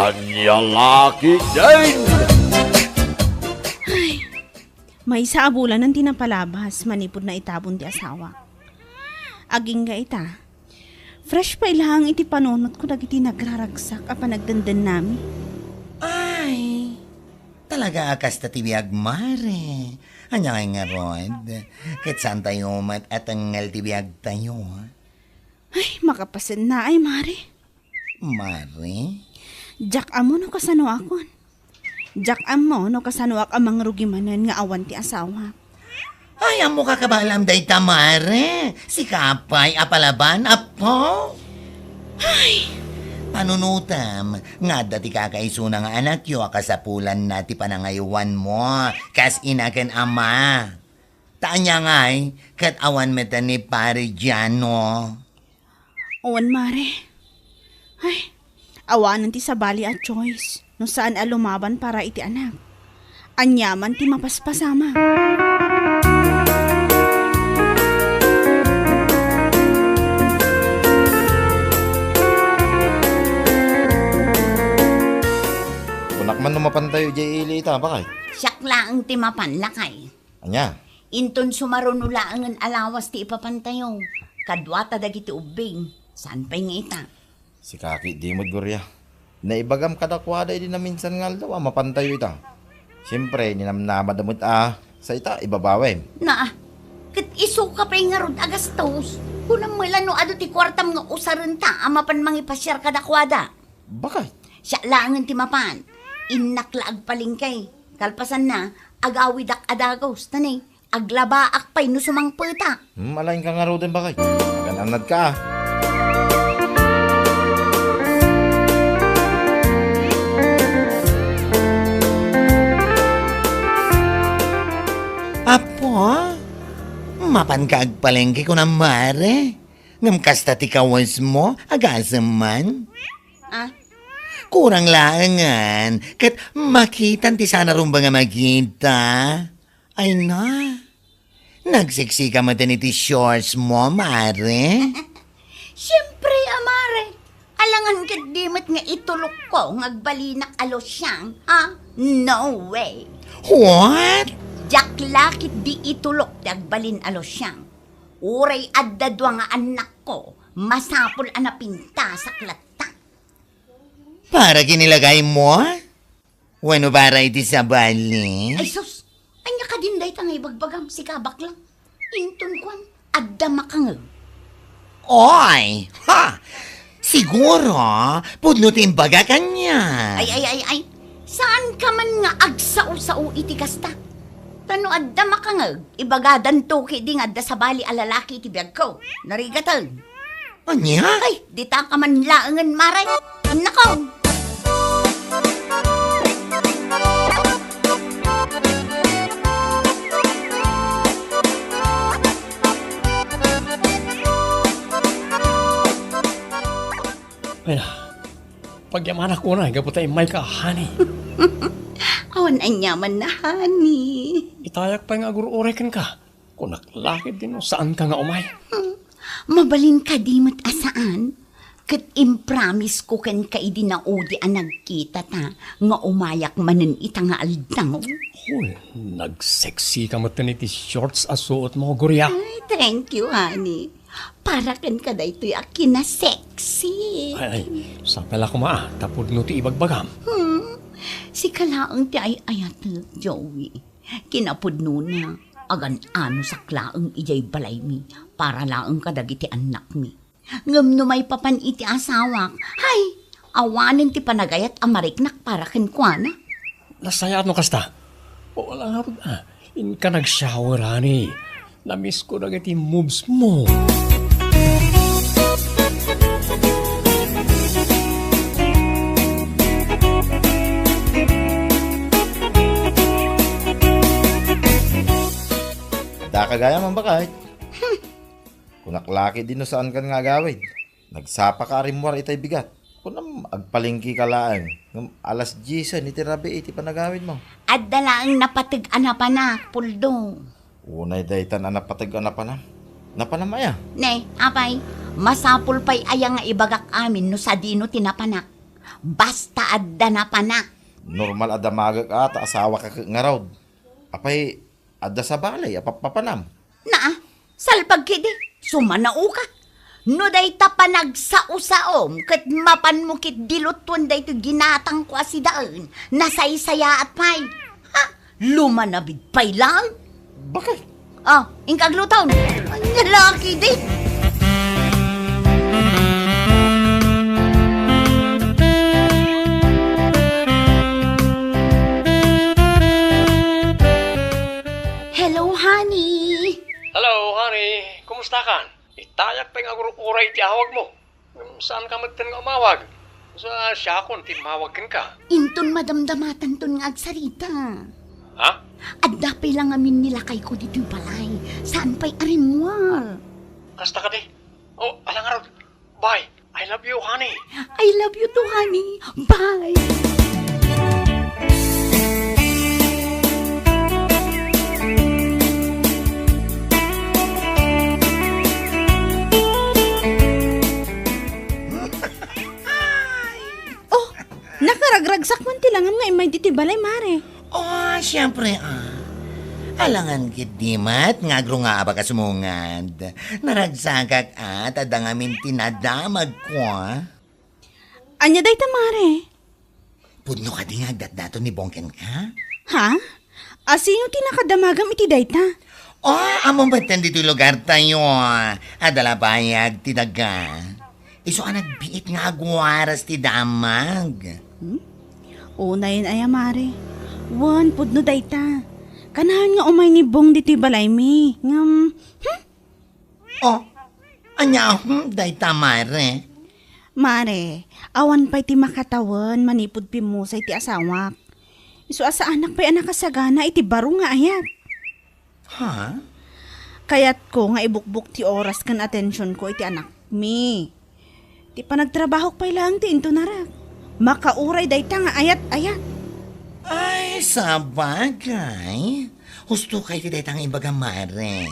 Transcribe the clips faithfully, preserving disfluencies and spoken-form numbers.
Ania la ketdin? Ay, maysa a bulanen ti napalabas manipud naitabon ti asawa. Agingga ita, fresh pay laeng iti panunotko dagiti nagraragsak a panagdendennami. Ay, talaga a kasta ti biag, mare. Ania ngay ngarud? Ket saantayo met a tengngel ti biagtayo, ha? Ay, makapasennaay, mare. Mare? Diak ammo no kasanoakon. Diak ammo no kasanoak a mangrugi manen nga awan ti asawa. Ay, ammoka kabaalam dayta, mare. Sika pay a palaban, apo? Ay! Panunotem nga adda ti kakaisuna nga anakyo a kasapulanna ti panangaywanmo kas ina ken ama. Ta ania ngay, ket awan met ni Pare Giano? Awan, mare. Ay, awanen ti sabali a choice no saan a lumaban para iti anak. Aniaman ti mapaspasama. Kunak man no mapantayo idiay ili ita, bakay? Siak laeng ti mapan, lakay. Ania? Inton sumaruno laengen a lawas ti ipapantayo, kaduata dagiti ubbing, saan pay nga ita. Sika ketdi met, Gloria. Naibagam kadakuada idi naminsan nga aldaw a mapantayo ita. Siempre, ninamnamada met a sa ita, ibabawem. Naa, ket isuka pay ngarud a gastos. Kunam met la no adu ti kuartam nga usarenta a mapan mangipasiar kadakuada. Bakay? Siak laengen ti mapan. Innak la agpalengke. Kalpasanna, agawidak a dagus, ta ne, aglabaak pay no sumangpeta. Hmm, alaenka ngaruden, bakay. Agan-annadka, a. Apo, mapanka agpalengke kunam, mare? Ngem kasta ti kawesmo, agasem man? Ah? Kurang laengen, ket makitan ti saan a rumbeng a makita. Ay na, nagseksika met iti shorts mo, mare? Siempre, a mare. Alangan ketdi met nga itulokko nga agbalinak a losyang, ha? No way. What? Diak la ketdi itulok ti agbalin a losyang. Uray adda dua nga annakko, masapul a napintasak latta. Para kinilagay mo? Wenno para iti sabali? Ay sus! Ania kadin dayta nga ibagbagam, sika bakla? Inton kuan, adda makangeg. Oy! Ha! Siguro, pudno ti imbaga kaniak. Ay, ay, ay, ay! Saanka man nga agsao-sao iti kasta? Ta no adda makangeg, ibagadanto ketdi nga adda sabali a lalaki iti biagko. Narigaten. Ania? Ay, ditaka man laengen, mare. Nako! Ay na, pagyamanak unay gapu ta immayka, honey. Awan aniamanna, honey. Itayak pay nga agur-uray kenka. Kunak la ketdi no saanka nga umay. Hmm. Mabalin kadi met a saan? Ket impromise ko kenka idi naudi a nagkitata nga umayak manen ita nga aldaw. Hoy, nagseksika metten iti shorts a suotmo, Gloria. Ay, thank you, honey. Para kenka daytoy a kinasexy. Ay, ay, sapay la koma, a, ta pudno ti ibagbagam. Hmm. Sika laeng ti ay-ayatek, Joey. Kinapudnona, agan-anosak laeng idiay balaymi para laeng kadagiti annakmi. Ngem no maipapan iti asawak, hay, awanen ti panagayat a mariknak para kenkuana. Nasayaat no kasta. O, ala ngarud, a, inka nag-shower, honey. Namisko dagiti moves mo. Daka gayam, bakay. Kunak la ketdi no saankan nga agawid. Nagsapaka a rimmuar itay bigat. Kunam, agpalengkeka laeng. Ngem alas diesen iti rabii ti panagawidmo. Adda laeng napateg a napanak, Puldo. Unay daytan a napateg a napanam. Napanam aya? Ne, apay, masapul pay aya nga ibagak amin no sadino ti napanak? Basta adda napanak. Normal a damagek a ta asawaka ket ngarud. Apay, adda sa balay a pappapanam? Naa, salpag ketdi. Sumanaoka. No dayta panagsao-saom ket mapanmo ketdi lutuen daytoy ginatangko a sidaen, nasaysayaat pay. Ha? Lumanabid pay lang? Bakit? Ah, inka aglutom. Ania la ketdi. Hello, honey. Hello, honey. Kumusta kan? Itayak pay nga agur-uray ti awagmo. Ngem saanka metten nga umawag. Sa siakon ti mawag kenka. Inton madamdamatanton nga agsarita. Ha? Adda pay la ngamin ni lakayko ditoy balay. Saan pay a rimmuar. Kasta kadi? Oh, ala ngarud. Bye. I love you, honey. I love you too, honey. Bye. Oh, nakaragragsak man ti langam nga immay ditoy balay, mare. Oh, siempre, ah. Alangan ketdi met nga agrungaabak a sumungad. Naragsakak, ah, ta adda ngamin ti nadamagko, ah. Ania dayta, mare? Pudno kadi nga agdatdaton ni Bong kenka? Ha? A, sino ti nakadamagam iti dayta? Oh, ammom metten ditoy lugartayo. Adda la bayag ti daga. Isu a nagbiit nga agwaras ti damag. Hmm? Unayen aya, mare. Wen, pudno dayta. Kanayon nga umay ni Bong ditoy balaymi. Ngem, hmm? Oh, ania, hmm, dayta, mare? Mare, awan pay ti makatawen manipud pimmusay ti asawak. Isu a saanak pay a nakasagana iti baro nga ayat. Ha? Kayatko nga ibukbok ti oras ken atensionko iti anakmi. Ti panagtrabahok pay laeng ti intunarek. Makauray dayta nga ayat-ayat. Ay, sabagay. Husto kay ti dayta nga ibaga, mare.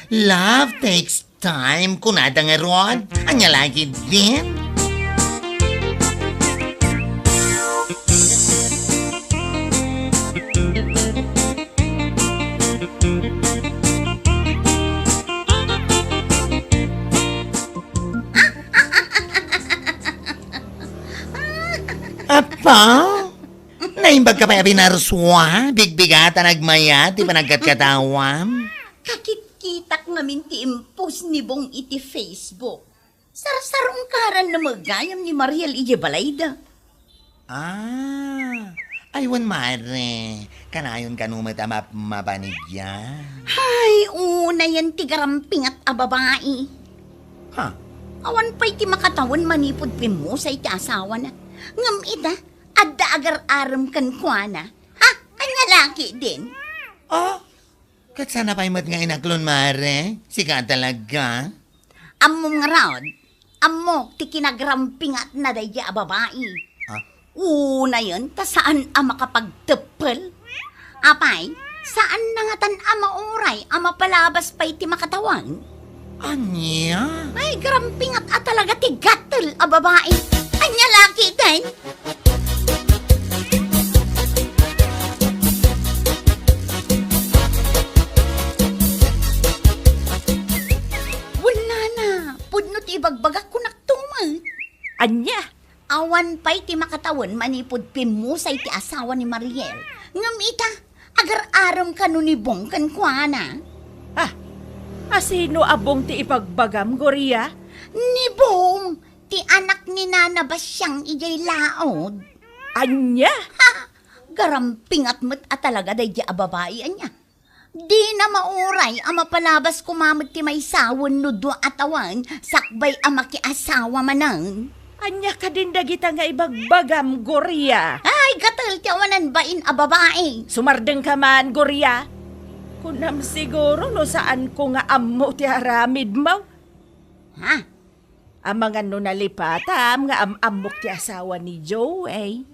Love takes time, kunada ngarud. Ania la ketdin? Apa? Naimbag ka pay a binarsua? Bigbigatan a nagmayat ti panagkatkatawam? Kakitkitak ngamin ti impost ni Bong iti Facebook. Sarsarungkaran na met gayam ni Mariel idiay balayda. Ah, ay wen, mare. Kanayon kano met a map-, mapanigyan. Hay, unayen ti garampingat a babai. Ha? Awan pay ti makatawen manipud pimmusay ti asawana. Ngem ita, adda agar-arem kenkuana. Ha? Ania la ketdin? Ah, ket sana pay met nga inaklon, mare? Sika talaga? Ammom ngarud, ammok ti kinagarampingatna daydiay a babai. Ah? Unayen ta saan a makapagteppel. Apay, saanna ngatan a mauray a mapalabas pay ti makatawen? Ania? Ay, garampingat a talaga ti gatel a babai. Ania la ketdin? Wen, nana, pudno ti ibagbagak, kunak tumet. Ania? Awan pay ti makatawen manipud pimmusay ti asawa ni Mariel. Ngem ita, agar-arem kano ni Bong kenkuana. Ah, asino a Bong ti ibagbagam, Gloria? Ni Bong, ti anak ni Nana Basiang idiay laod. Ania? Ha! Garampingat met a talaga daydiay a babai, ania. Dina mauray a mapalabas koma met ti maysa wenno dua a tawen sakbay a makiasawa manen. Ania kadin dagita nga ibagbagam, Gloria? Ay, gatel ti awanan bain a babai. Sumardengka man, Gloria. Kunam siguro no saanko nga ammo ti aramidmo. Ha? Amangan no nalipatam nga am-ammok ti asawa ni Joey.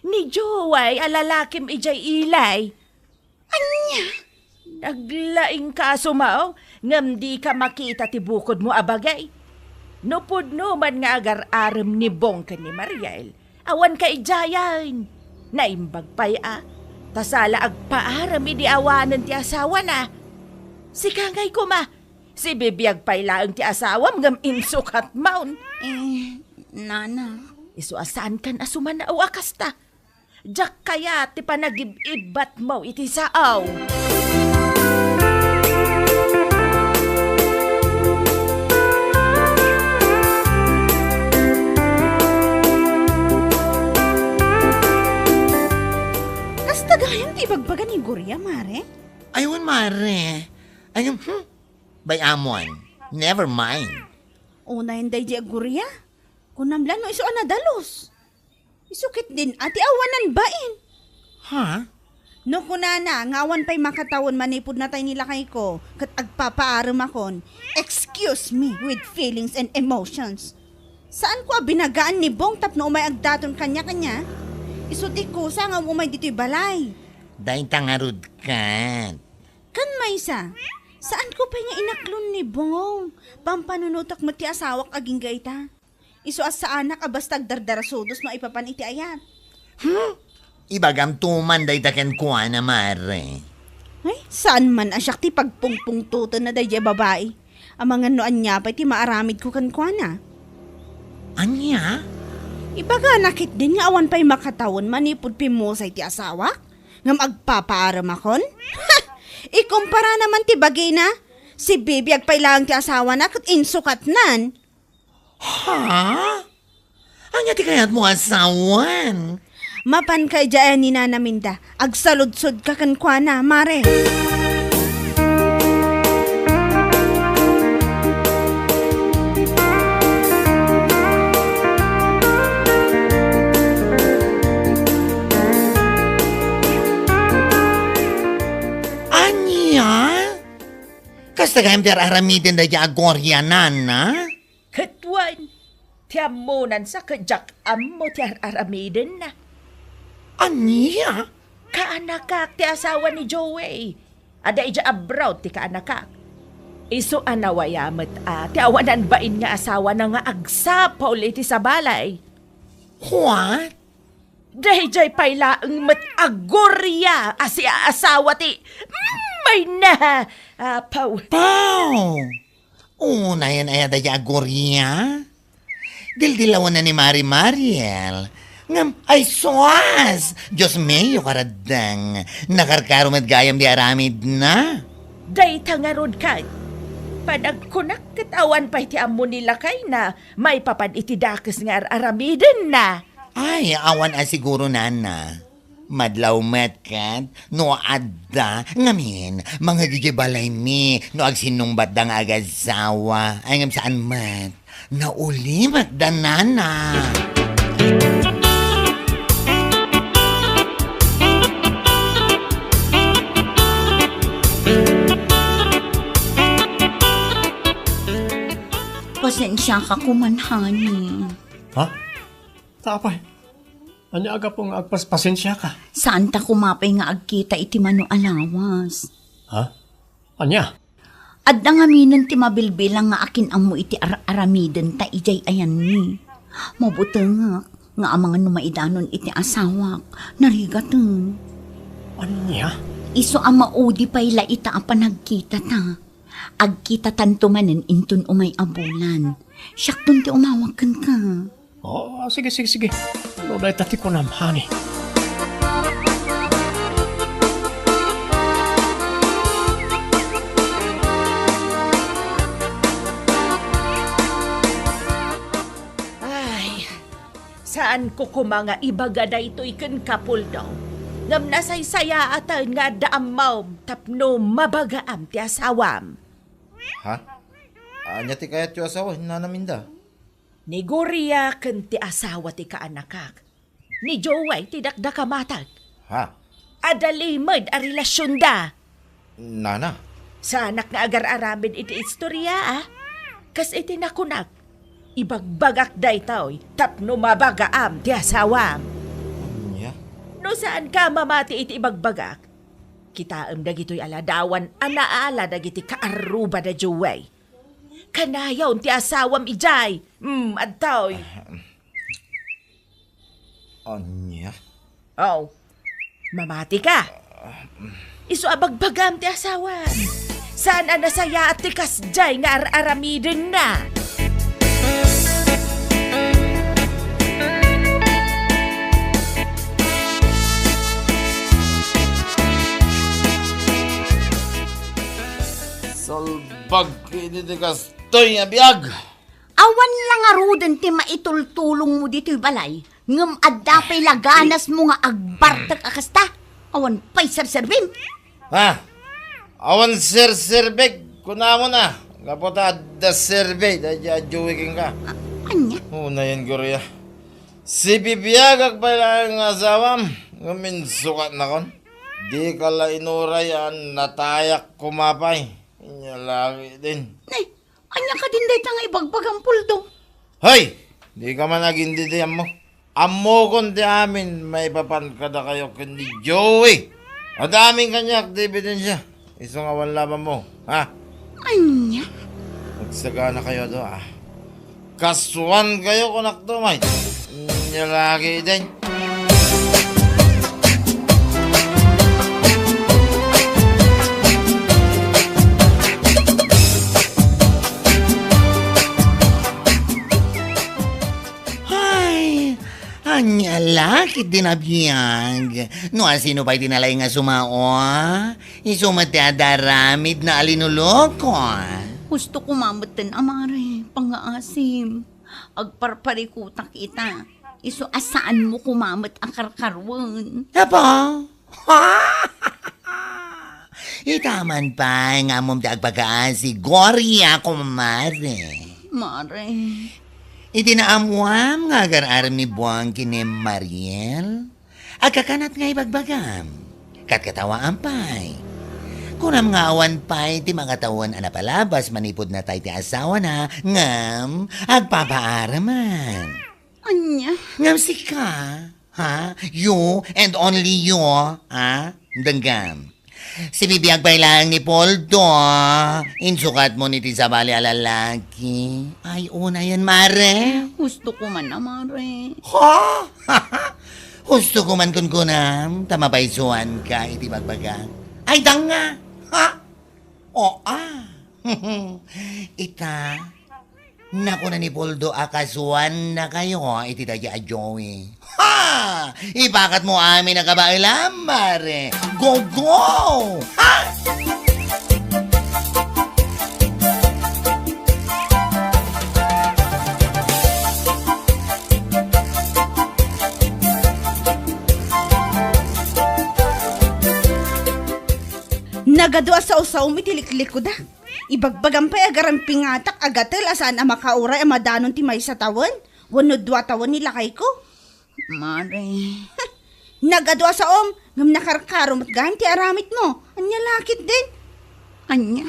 Ni Joey a lalakim idiay ilay. Ania? Naglaingka a sumaw, ngem dika makita ti bukodmo a bagay. No pudno man nga agar-arem ni Bong ken ni Mariel, Awan kaidiayen. Naimbag pay a, ta sala agpaaram idi awanen ti asawana. Sika ngay koma, sibibiag pay laeng ti asawam ngem insukatmon. Eh, nana. Isu a saankan a sumanaw a kasta. Diak kayat ti panagib-ibbatmo iti sao. Kasta gayam ti ibagbaga ni Gloria, Mare? Ay, wen, Mare. Ay, hmm? Bay-amon. Never mind. Unayen daydi a Gloria? Kunam la no isu a nadalus. Isu ketdin a ti awanan bain. Ha? No kunana nga awan pay makatawen manipud natay ni lakayko ket agpapaaremakon, excuse me with feelings and emotions. Saanko a binagaan ni Bong tapno umay agdaton kaniakania. Isu ti kusa nga umay ditoy balay. Dayta ngarud ket. Ken maysa, saanko pay nga inaklon ni Bong. Pampanunotek met ti asawak agingga ita. Isu a saanak a basta agdardarasudos no aipapan iti ayat. Hmm? Ibagamto man dayta kenkuana, Mare. Ay, saan man a siak ti pagpungpungtotenna daydiay a babai. Amangan no ania pay ti maaramidko kenkuana. Ania? Ibagana ketdin nga awan pay makatawen manipud pimmusay ti asawak? Ngem agpapaaremakon? Ha! Ikumpara naman ti bagina. Sibibiag pay laeng ti asawana ket insukatnan. Ha? Ania ti kayatmo a sawen? Mapanka idiay ni Nana Minda. Agsaludsodka kenkuana, Mare. Ania? Kasta gayam ti ar-aramiden daydi a Gloria, Nana? Ket wen, ti ammonansa ket diak ammo ti ar-aramidenna. Ania? Kaanakak ti asawa ni Joey. Adda idiay abroad ti kaanakak. Isu a nawaya met a ti awanan bain nga asawana nga agsapul iti sabalay. What? Daydiay pay laeng met a Gloria a siaasawa ti, mm, mayna, Apo. Pau! Unayen aya daydiay a Gloria? Dildilawanna ni Mari Mariel. Ngem, ay sus! Dios mio, karaddeng. Nakarkaro met gayam di aramidna. Dayta ngarud ket, panagkunak ket awan pay ti ammo ni lakayna maipapan iti dakes nga ar-aramidenna. Ay, awan a siguro, Nana. Madlaw met ket no adda, ngamin, mangngeg idiay balaymi no agsinnungbatda nga agasawa. Ay, ngem saan met. Naulimek da, Nana. Pasensiaka koman, honey. Ha? Ta apay? Ania a gapu nga agpas-, pasensiaka? Saanta koma pay nga agkita iti mano a lawas. Ha? Ania? Adda ngaminen ti mabilbilang nga akin-ammo iti ar-aramidenta idiay ayanmi. Mabutengak nga amangan no maidanon iti asawak, narigaten. Ania? Isu a maudi pay la ita a panagkitata. Agkitatanto manen inton umay a bulan. Siakton ti umawag kenka. Oh, sige, sige, sige. No dayta ti kunam, honey. Ay, saanko koma nga ibaga daytoy ken Kapuldo. Ngem nasaysayaaten nga adda ammom tapno mabagaam ti asawam. Ha? Ania ti kayatyo a sawen, Nana Minda? Ni Gloria ken ti asawa ti kaanakak. Ni Joey ti dakdakamatek. Ha? Adda limed a relasionda. Nana? Saanak nga agar-aramid iti istoria, a? Kas iti nakunak, ibagbagak daytoy tapno mabagaam ti asawam. Ania? No saanka mamati iti ibagbagak, kitaem dagitoy a ladawan a naala dagiti kaarruba da Joey. Kanayon ti asawam idiay. Mm, adtoy. Ah, mm. Ania? Aw, mamati ka. Isu a bagbagam ti asawa. Saan a nasayaat ti kasdiay nga ar-aramidenna. Salbag iti kastoy nga biag. Awan la ngaruden ti maitultulongmo ditoy balay, ngem adda pay la ganasmo nga agbartek a kasta. Awan pay serserbim. Ha? Awan serserbek, kunamon a. Gapu ta adda serbi, daydi a Joey kenka. A-, ania? Unayen, Gloria. Sibibiagak pay laeng nga asawam, ngem insukatnakon. Dika la inuray a natayak koma pay. Inya lagi din. Nay, ania kadin dayta nga ibagbagam, Puldo? Hoy! Dika man agindidi ammo. Ammokon ti amin maipapan kadakayo ken ni Joey. Adda amin kaniak ti ebidensia. Isu nga awan labanmo, ha? Ania? Agsagana kayo a dua, ah. Kasuan kayo, kunak to, may. Nya lagi, day. Ay, ania la ket di nabiag. No asino pay ti nalaing a sumao, isu met ti adda aramidna a linuloko. Husto koma metten a mare, pangngaasim. Agparparikutak ita. Isu a saanmo koma met a karkaruen. Apo? Ita man pay nga ammom ti agpakaasi, Gloria, kumare. Mare. Iti naammoam nga agar-arem ni Buang ken ni Mariel, agkakanat nga ibagbagam. Katkatawaam pay. Kunam nga awan pay ti makatawen a napalabas manipud natay ti asawana, ngem agpapaaraman. Ania? Ngem sika, ha? You and only you, ha? Denggam. Sibibiag pay laeng ni Poldo, insukatmon iti sabali a lalaki. Ay, unayen, mare. Husto koma a, mare. Ha? Husto koma kunkunam, ta mapaysuanka iti bagbaga. Ay, danga! Ha? O, a. Ita, nakuna ni Poldo a kasuannakayo iti dayta a Joey. Ha! Ipakatmo amin a kabaelam, mare. Go, go! Ha! Nagadu a saosaom iti liklikod a. Ibagbagam pay a garam pingatak a gatel a saan a makauray a madanon ti maysa tawen wenno dua tawen ni lakayko. Mare. Nagadu a saom, ngem nakarkaro met gayam ti aramidmo. Ania la ketdin? Ania?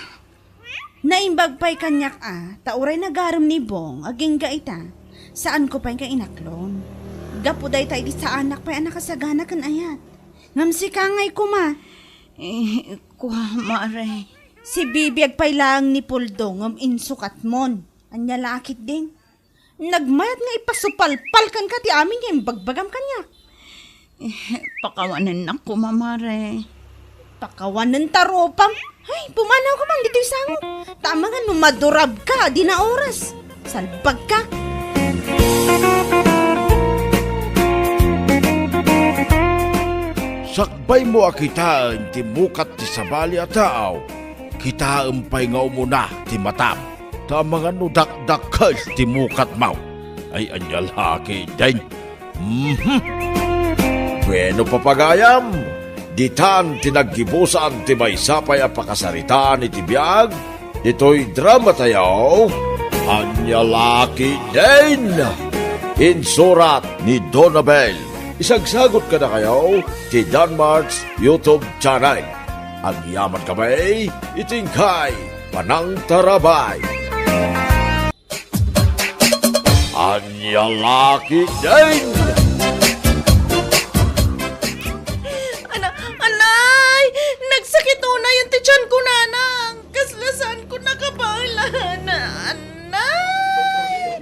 Naimbag pay kaniak a, ta uray nagarem ni Bong, agingga ita. Saanko pay nga inaklon. Gapu dayta idi saanak pay a nakasagana ken ayat. Ngem sika ngay koma. Eh, kua, mare. Sibibiag pay laeng ni Poldo, ngem insukatmon. Ania la ketdin? Nagmayat nga ipasupalpal kenka ti amin nga imbagbagam kaniak. Eh, pakawanennak koma, mare. Pakawanen ta rupam. Ay, pumanawka man ditoy sangok. Ta amangan no madurabka, di na oras. Salbagka. Sakbaymo a kitaen ti mukat ti sabali a tao, kitaem pay nga umuna ti matam. Ta amangan no dakdakkel ti mukatmo. Ay, ania la ketdin? Mhm. Bueno, papagayam, ditan ti naggibusan ti maysa pay a pakasaritaan iti biag, ditoy dramatayo, Ania la ketdin? Insurat ni Donabel. Isagsagot kadakayo ti Danmark's YouTube channel. Agyaman kami iti inkay panangtarabay. Ania la ketdin? Ana-, anay! Nagsakit unayen ti tianko, nanang! Kasla saanko nakabaelan, anay!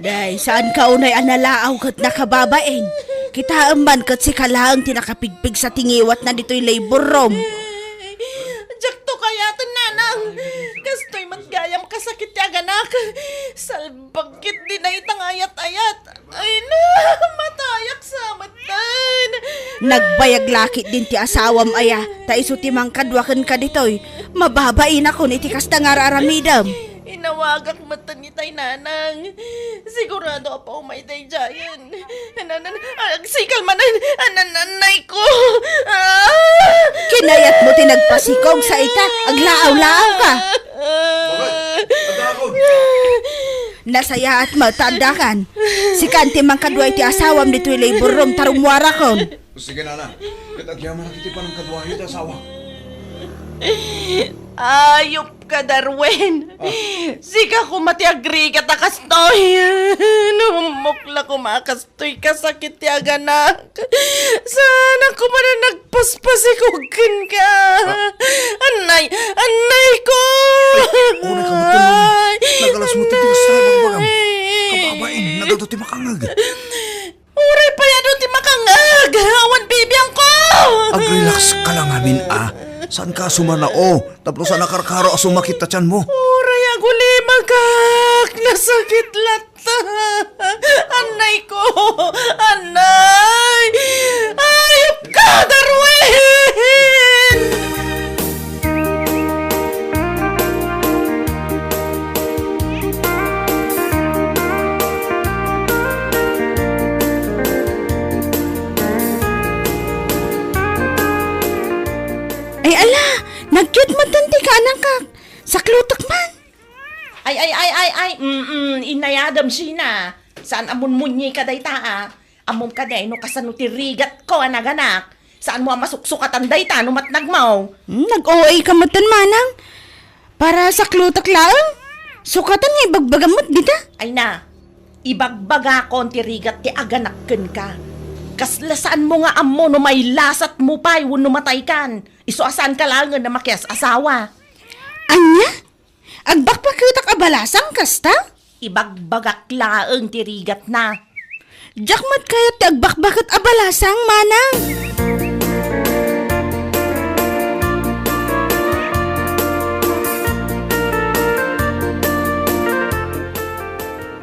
Day, saanka unay a nalaaw ket nakababain? Kitaem man ket sika laeng ti nakapigpigsa ti ngiwatna ditoy labor room. Diakto kayaten, nanang. Kastoy met gayam kasakit ti aganak. Salbag ketdi dayta nga ayat-ayat. Ay na, matayak sa metten. Nagbayag la ketdin ti asawam aya, ta isu ti mangkadua kenka ditoy. Mababainakon iti kasta nga ar-aramidem. Inawagak metten itay, nanang. Sigurado a paumay daydiayen. Anan, agsikal manen. Anan, anay ko. Ah! Kinayatmo ti nagpasikog sa ita, aglaaw-laaw ka. Bakit? Adda ako. Nasayaat met ta addakan. Sika ti mangkadua iti asawam ditoy labor room ta rummuarakon. Sige, nana. Ket agyamanak iti panangkaduayo iti asawa. Ayop ka, Darwin. Ah. Sika koma ti agrigat a kastoy. Nammok la koma a kastoy kasakit ti aganak. Saanak koma a nagpaspasikog kenka. Ah. Anay, anay ko. Ay, unay ka, Matan, unay. Ay, nagalas mo ti tigas na bagbagam. Ay. Kababain, nagadu ti makangag. Uray pay adu ti makangag. Awan bibiangko. Ag-relax ka lang amin, ah. Saan ka sumanao? Tapno saan a karkaro a sumakit ta tianmo? Uray agulimagak. Nasakit latta. Anay ko. Anay. Ayop ka, Darwin. Ay, ala, nagyot met ti kaanakak. Saklutak man. Ay, ay, ay, ay, ay, mm, inayadem, Sheena. Saan a munmunyi ka dayta, ah? Ammom kadi no kasano ti rigatko a naganak? Saanmo a masuksukatan dayta no matnagmo? Hmm, nag-O A ka metten, manang. Para saklutak laeng. Sukatan nga ibagbagam met dita. Ay na, ibagbagakon ti rigat ti aganak kenka. Kasla saanmo nga ammo no mailasatmo pay wenno mataykan. Isu a saanka laengen a makias-asawa. Ania? Agbakbaketak a balasang kasta? Ibagbagak laeng ti rigatna. Diak met kayat ti agbakbaket a balasang, manang.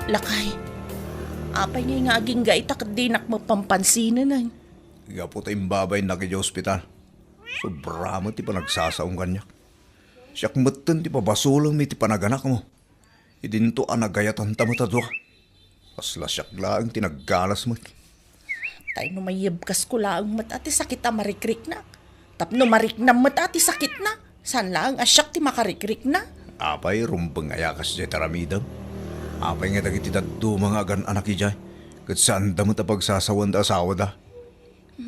Lakay, apay ngay nga agingga ita ket dinak mapampansinan? Gapu ta imbabainnak idiay ospital. Sobra met ti panagsasaom kaniak. Siak metten ti pabasolem iti panaganakmo. Idinto a nagayatanta met a dua. Kasla siak laeng ti naggalas met. Tay no mayebkasko laeng met a ti sakit a marikriknak. Tapno mariknam met a ti sakitna, saan laeng a siak ti makarikrikna. Apay, rumbeng aya kasdiay ti aramidem? Apay nga dagiti dadduma nga agan-anak idiay, ket saanda met a pagsasawan ti asawada?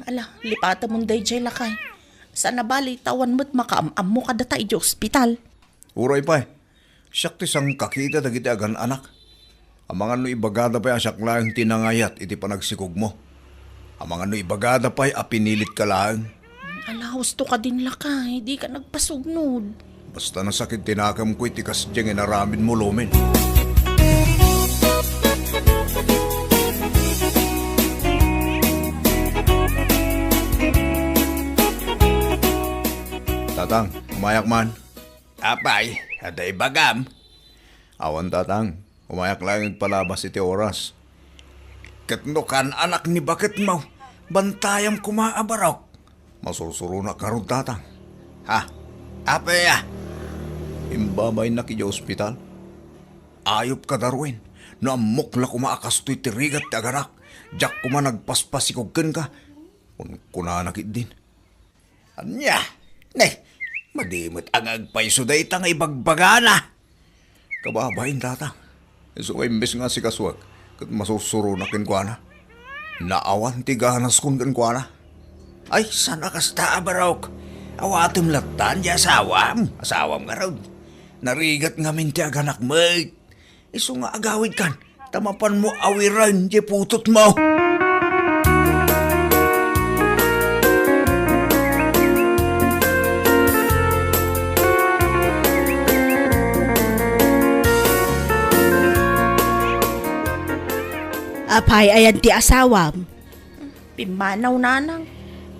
Ala, lipatemon daydiay, lakay. Saan a bali ta awan met makaam-ammo kadata idiay ospital. Uray pay, siak ti sangkakita dagiti agan-anak. Amangan no ibagada pay a siak laeng ti nangayat iti panagsikogmo. Amangan no ibagada pay a pinilitka laeng. Ala, husto kadin, lakay, dika nagpasugnod. Basta nasakit ti nakemko iti kasdiay nga inaramidmo, Lumen. Tatang, umayak man. Apay, adda ibagam? Awan, Tatang. Umayak laeng agpalabas iti oras. Ket no kaan-anak ni baketmo, bantayam koma a barok. Masursuronak ngarud, Tatang. Ha? Apay a? Imbabainnak idiay ospital? Ayop ka, Darwin. No ammok la koma a kastoy ti rigat ti aganak, diak koma nagpaspasikog kenka. Kunkunana ketdin. Ania? Ne, madi met a nga agpayso dayta nga ibagbagana. Kababain, Tatang. Isu nga imbes nga asikasuak, ket masursuronak kenkuana. Naawan ti ganaskon kenkuana. Ay, saan a kasta a barok? Awatem lattan ti asawam. Asawam ngarud. Narigat ngamin ti aganak met. Isu nga agawidkan, ta mapanmo awiren ti putotmo. Apay, ayan ti asawam? Pimmanaw, nanang.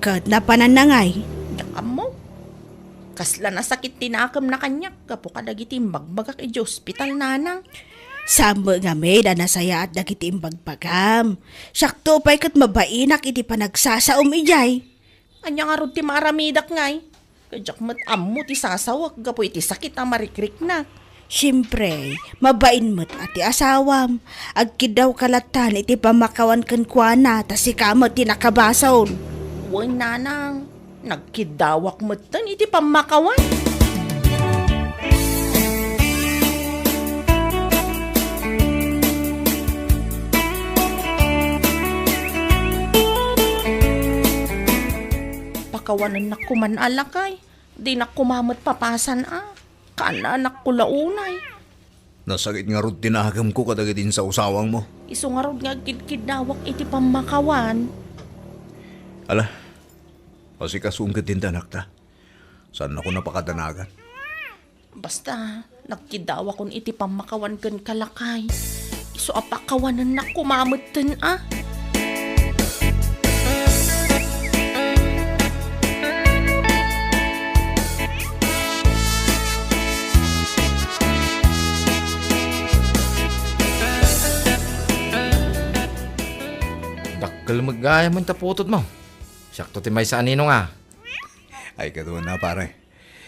Ket napananna ngay? Diak ammo. Kasla nasakit ti nakemna kaniak gapu kadagiti imbagbagak idiay ospital, nanang. Saan met ngamin a nasayaat dagiti imbagbagam. Siakto pay ket mabainak iti panagsasaom idiay. Ania ngarud ti maaramidak ngay? Ket diak met ammo ti sasawek gapu iti sakit a marikriknak. Siempre, mabain met a ti asawam. Agkiddawka lattan iti pammakawan kenkuana ta sika met ti nakabasol. Wen, nanang, nagkiddawak metten iti pammakawan. Pakawanennak koman a lakay. Dinak koma met papasan a. Kaanakko la unay. Nasakit ngarud ti nakemko kadagiti insawsawangmo. Isu ngarud nga agkidkiddawak iti pammakawan. Ala, asikasuon ket ti anakta. Saannakon a pakadanagan. Basta, nagkiddawakon iti pammakawan kenka, lakay. Isu a pakawanennak koma metten a. Dakkel met gayam ta putotmo. Siakto ti maysa a ninong a. Ay, kaduana, pare.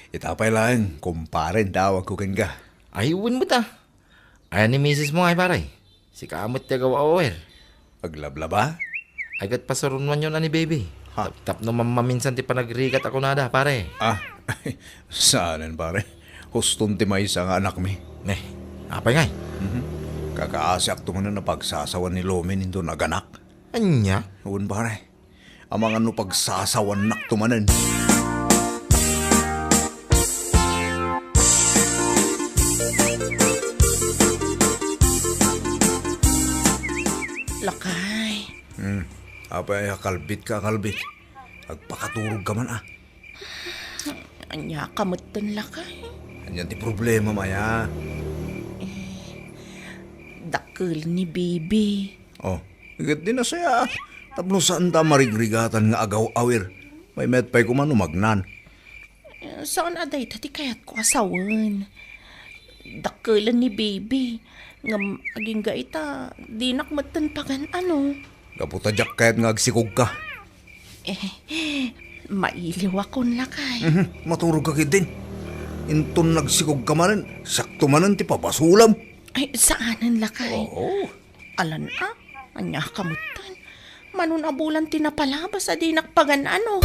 Ita pay laeng, kumpare, tawagko kenka. Ay, wen met a. Aya ni misismo ngay, pare? Sika met ti agaw-awer. Aglablaba? Ay, ket pasuronuanyon a ni baby. Ha? Tap-, tapno mammaminsan ti panagrigat a kunada, pare. Ah, saanen, pare. Huston ti maysa nga anakmi. Ne, apay ngay? Mhm. Kakaasiakto manen a pagsasawan ni Lomin inton aganak. Ania? Wen, pare. Amangan no pagsasawannakto manen. Lakay. Hmm. Apay a kalbitka, kalbit? Agpakaturogka man a. Ania ka metten, lakay? Ania ti problemam aya? Dakkel ni baby. Oh, ket di nasayaat. Tapno saanta a marigrigatan nga agaw-awer. Maymayat pay koma no magnan. Eh, saan a dayta ti kayatko a sawen. Dakkelen ni baby. Ngem agingga ita, dinak metten pagan-ano. Gapu ta diak kayat nga agsikogka. Eh, mailiwakon, lakay. Mhm, maturogka ketdin. Inton nagsikogka manen, siakto manen ti pabasolam. Ay, saanen, lakay. Oo. Alan a, ania ka metten? Manon a bulan ti napalabas a dinak pagan-ano.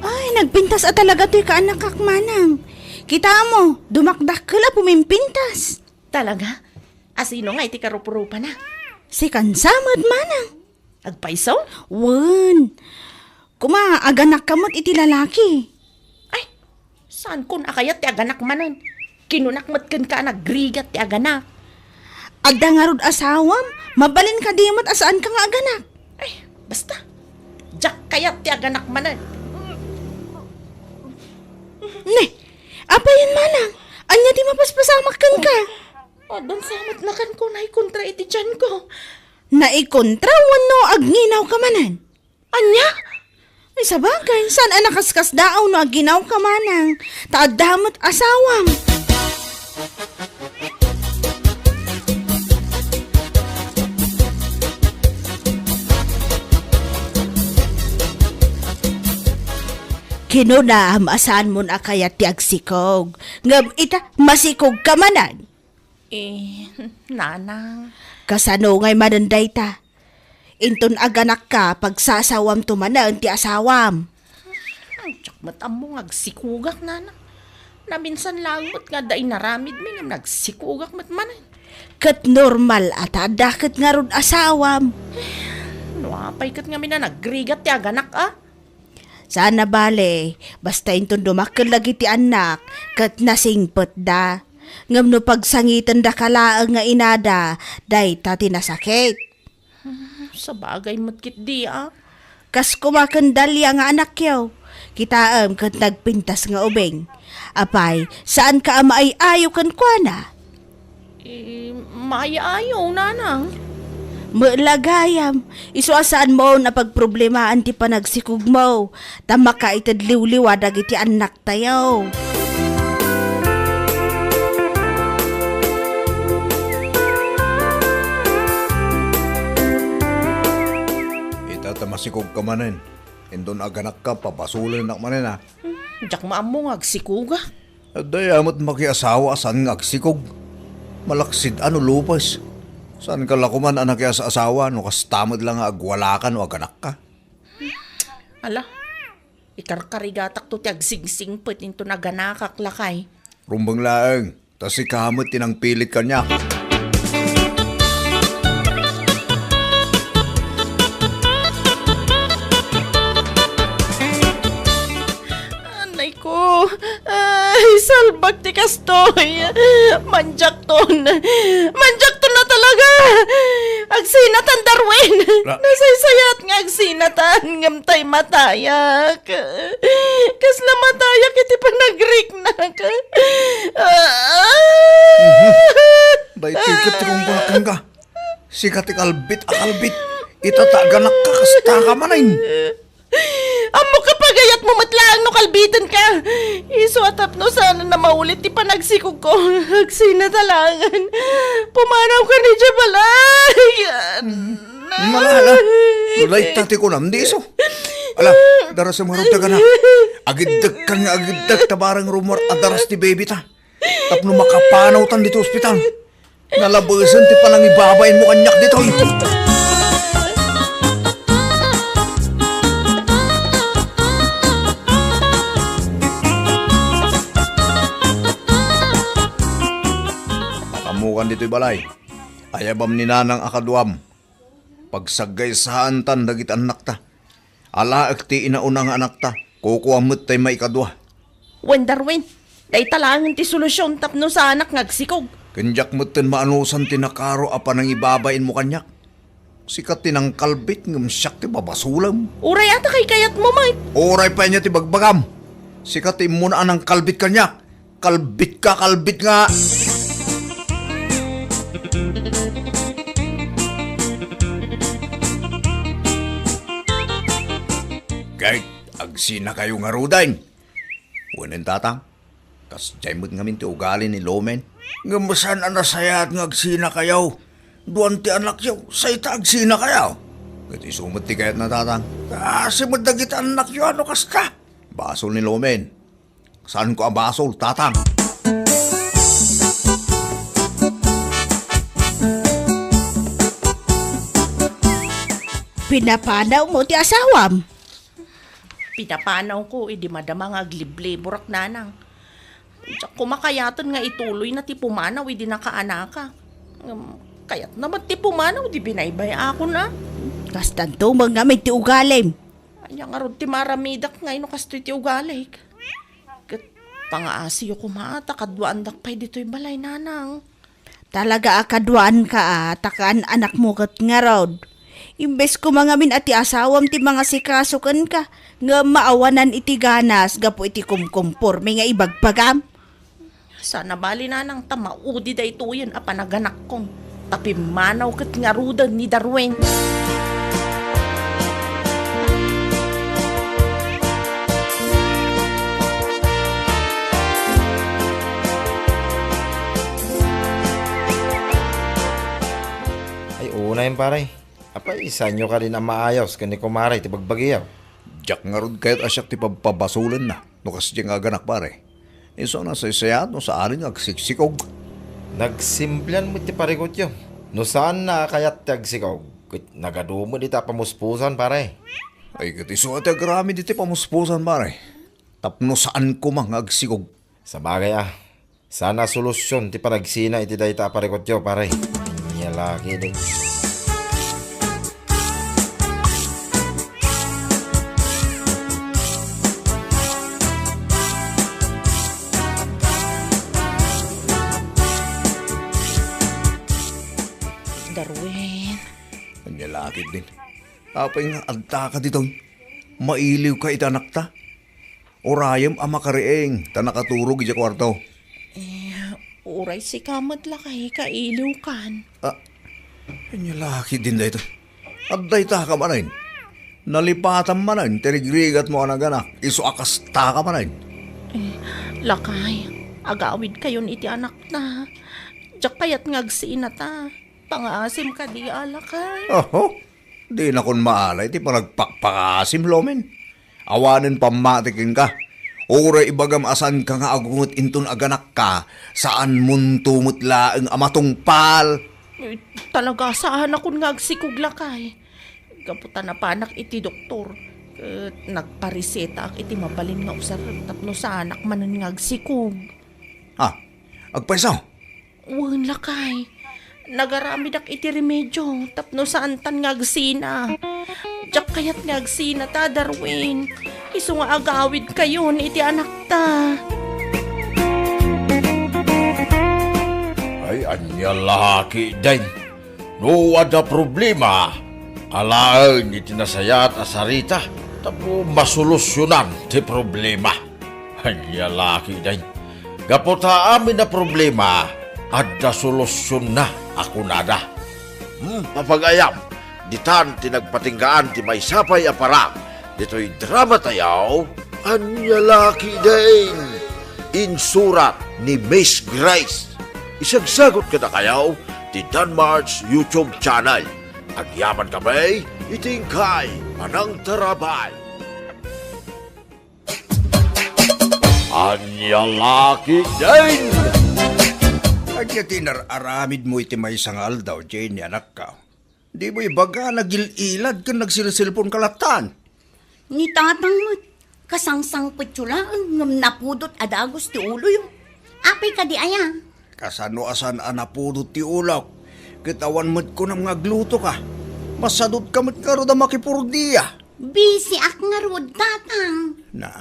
Ay, nagpintas a talaga toy kaanakak, manang. Kita mo, dumakdakkel a pumimpintas. Talaga? Asino nga iti karuprupana? Si Kansamet, manang. Agpayso? Wen. Kuma, aganakka met iti lalaki. Ay, saankon a kayat ti aganak manen. Kinunak met kenka a nagrigat ti aganak. Adda ngarud asawam, mabalin kadi met a saanka nga aganak. Ay, basta. Diak kayat ti aganak manen. Ne, apayen manang? Ania ti mapaspasamak kenka? Addan sa met nakanko naikontra iti tianko. Naikontra wenno agnginaw ka manen? Ania? Ay, sabagay, saan a nakaskasdaaw no agnginaw ka manang? Ta adda met asawam. Kinunam a saanmon a kayat ti agsikog. Ngem ita, masikog ka manen. Eh, nanang. Kasano ngay manen dayta? Inton aganakka, pagsasawamto manen ti asawam. Hmm, diak met ammo nga agsikogak, nanang. Naminsan laeng met nga adda inaramidmi ngem nagsikogak met manen. Ket normal a ta adda ket ngarud asawam. No apay ket ngamin a nagrigat ti aganak a? Saan a bale, basta inton dumakkel dagiti annak, ket nasingpetda. Ngem no pagsangitendaka laeng nga inada, dayta ti nasakit. Hmm, sabagay met ketdi a. Kas koma ken Dalia nga anakyo. Kitaem ket nagpintas nga ubing. Apay, saanka a maay-ayo kenkuana? Eh, maay-ayo, nanang. Met la gayam, isu a saanmo a pagproblemaan ti panagsikogmo, ta makaited liwliwa dagiti annaktayo. Ita ta masikogka manen. Inton aganakka, pabasolennak manen, a. Hmm, diak maammo nga agsikogak. Adda met makiasawa a saan nga agsikog. Malaksid a no lupes. Saanka la koman a nakias-asawa no kasta met la nga agwalaka no aganakka? Ala, ikarkarigatakto ti agsingsingpet inton aganakak, lakay. Rumbeng laeng. Ta sika met ti nangpilit kaniak. Anay ko, ay, salbag ti kastoy. Mandiakton. Mandiakton a talaga. Agsinatan, Darwin. Na- Nasaysayaat nga agsinatan, ngem tay matayak. Kasla matayak iti panagriknak. Ah! Mhm. Daytoy ket ti kungkunakan ka. Sika ti kalbit a kalbit. Ita ta aganakka, kasta ka manen. Ammok a pagayatmo met laeng no kalbitenka. Isu a tapno saan a maulit ti panagsikogko. Agsina ta laengen. Pumanawkan idiay balay. Malala. No dayta ti kunam, di isu. Ala, darasem ngarud dagana. Agiddekkan nga agiddek ta bareng rummuar a daras ti baby ta. Tapno makapanawtan ditoy ospital. Nalabesen ti panangibabainmo kaniak ditoy. Makaammokan ditoy balay. Ayabam ni nanang a kaduam. Pagsagaysaantan dagiti annakta. Alaek ti inauna nga anakta, kukuam met tay maikadua. Wen, Darwin, dayta laengen ti solusion tapno saanak nga agsikog. Ken diak metten maanusan ti nakaro a panangibabainmo kaniak. Sika ti nangkalbit ngem siak ti babasolem. Uray a ta kaykayatmo met. Uray pay ania ti bagbagam. Sika ti immuna a nangkalbit kaniak. Kalbit ka, kalbit nga! Ket agsinakayo ngaruden. Wen, Tatang, kasdiay met ngamin ti ugali ni Lomen. Ngem saan a nasayaat nga agsinakayo. Duan ti anakyo, say ta agsinakayo. Ket isu met ti kayatna, Tatang. Asi met dagiti annakyo a no kasta. Basol ni Lomen. Saanko a basol, Tatang? Pinapanawmo ti asawam? Pinapanawko idi madama nga aglibliburak, nanang. Diak koma kayaten nga ituloyna ti pumanaw idi nakaanakak. Ngem, kayatna met ti pumanaw idi binaybay-akon, a. Kastanto met ngamin ti ugalim. Ania ngarud ti maaramidak nga no kastoy ti ugalik? Ket pangaasiyo koma ta kaduaandak pay ditoy balay, nanang. Talaga a kaduaanka a, ta kaan-anakmo ket ngarud. Imbes koma ngamin a ti asawam ti mangasikaso kenka, ngem maawanan iti ganas gapu iti kumkumporme nga ibagbagam. Saan a bali, nanang, ta maudi daytoyen a panaganakkon, ta pimmanaw ket ngaruden ni Darwin. Ay, unay, pare. Apay, saanyo kadin a maayos ken ni kumare ti bagbagiyo? Diak ngarud kayat a siak ti pabpabasolenna no kasdiay nga aganak, pare. Isu a nasaysayaat no saanen nga agsiksikog. Nagsimplian met ti parikutyo. No saanna a kayat ti agsikog, ket nagadu met ita a pamuspusan, pare. Ay, ket isu a ti agraman iti pamuspusan, pare. Tapno saan koma nga agsikog. Sabagay a, saan a solusion ti panagsina iti dayta a parikutyo, pare. Ania la ketdi. Darwin. Ania la ketdin. Apay nga adda ka ditoy? Mailiwka iti anakta? Urayem a makariing ta nakaturog idiay kuarto. Eh, uray sika met lakay, kailiwkan. Ah, ania la ketdin daytoy? Adda itaka manen. Nalipatam manen ti rigrigatmo a naganak, isu a kastaka manen. Eh, lakay, agawidkayon iti anakta. Diak kayat nga agsinata. Pangaasim kadi a lakay. Oho, dinakon maala iti panagpakpakaasim, Lomen. Awanen pammati kenka. Uray ibagam a saanka nga agunget inton aganakka, saanmonto met laeng a matungpal. Eh, talaga, saanakon nga agsikog lakay. Gapu ta napanak iti doktor, ket nagparesetaak iti mabalin nga usarem tapno saanak manen nga agsikog. Ah, agpayso? Wen, lakay. Nagaramidak iti remedio tapno saantan nga agsina. Diak kayat nga agsinata, Darwin. Isu nga agawidkayon iti anakta. Ay, ania la ketdin. No adda problema, alaen iti nasayaat a sarita tapno masolusyonan ti problema. Ania la ketdin. Gapu ta amin a problema, adda solusyonna a kunada. Hmm, mapagayam, ditan ti nagpatinggaan ti maysa pay a parang ditoy drama tayo. Ania la ketdin. Insurat ni Miss Grace. Isagsagot kadakayo ti Danmar's YouTube channel. Agyaman kami iti inkay panangtarabay. Ania la ketdin? Ania ti inar-aramidmo iti maysa nga aldaw, Jenny, anakko? Dimo ibaga, nagil-ilad ken nagsilselponka lattan. Ni tatang met, kasangsangpetyo laeng ngem napudot a dagus ti uloyo. Apay kadi aya? Kasano a saan a napudot ti ulok? Ket awan met kunam nga aglutoka. Masadutka met ngarud a makipurdia. Busy-ak ngarud, tatang. Na,